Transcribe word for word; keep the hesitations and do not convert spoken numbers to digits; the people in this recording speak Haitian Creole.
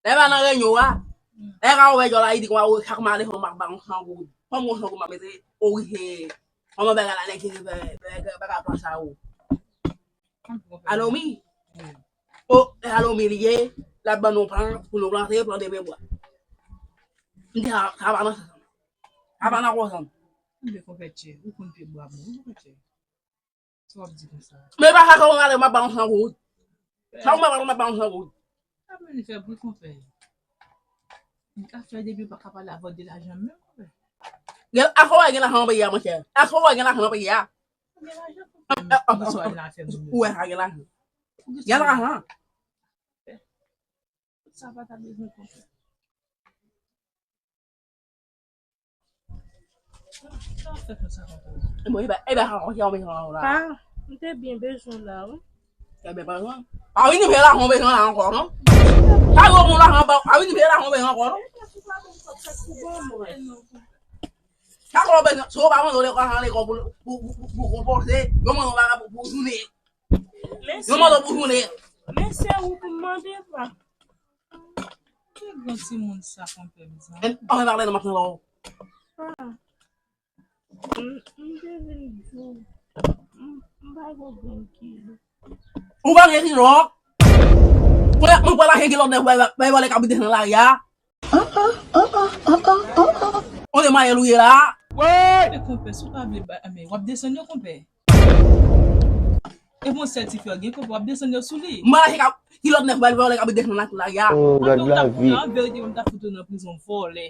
Lè pa nan renyon a. Lè ka wè jò la, li di konsa, o, chak mwa, lè fò m ap ba yon san goud. Fò m yon san goud, m ap mete, o, wi, se, kòman bagay la, nèg ki fè, fè, fè, bagay plan sa, o. Alomi. O, lè Alomi li ye, l ap ban nou plan, pou nou plante, plante pye bwa. M di, sa, sa pa nan sans. Sa pa nan bon sans. Mwen konpè tchè, ou konn pye bwa bon, wi, konpè tchè. Sa w ap di konsa? Men pa sa, sa w gade, m ap ba w san goud. Sa w mwen pale, m ap ba w san goud. Sa vle di fè bri konpè. Afè depi w pa ka pale avè w de lajan menm, konpè. Gen, afè w gen lajan nan peyi a, monchè. Afè w gen lajan nan peyi a. Ou gen lajan, konpè. Ou sou al nan afè moun yo. Ou wè sa gen lajan. Ou gen lajan. Sa pa ta bezwen konpè. Bon, e ba, e ba, sa konn fè yon bezwen la. Pa, m te byen bezwen la, wi. Te byen bezwen. Pa vin di m se lajan w bezwen la ankò, non. Sa yo bon lajan, pa, pa vin di m se lajan w bezwen ankò, non. Sa konn bezwen, si w pa mande w lekòl, lekòl pou, pou, pou, pou konpoze, yo mande w bagay pou, pou jounen. Yo mande w pou jounen. Men se ou pou m mande, pa. Ki gran timoun sa, konpè, mezanmi? Ann, ann pale nan maten la. Ah. M, m te vin di w, m, m pa gen okenn kilo. Ou pa gen kilo? Mwen, mwen pral achte kilòt nèf, bay, bay, bay, kabrit nan lari a. An, an, an, an, an, an, an, an. On de mayèl ou ye la. Men konpè, si w pa vle ba, men w ap desann yo, konpè. E bon sètifika gen konpè w ap desann yo sou li. Mache kap, kilòt nèf bal vòlè kap desann nan lari a. Oh, gad lavi. An verite, mwen ta fout ou nan prizon vòlè.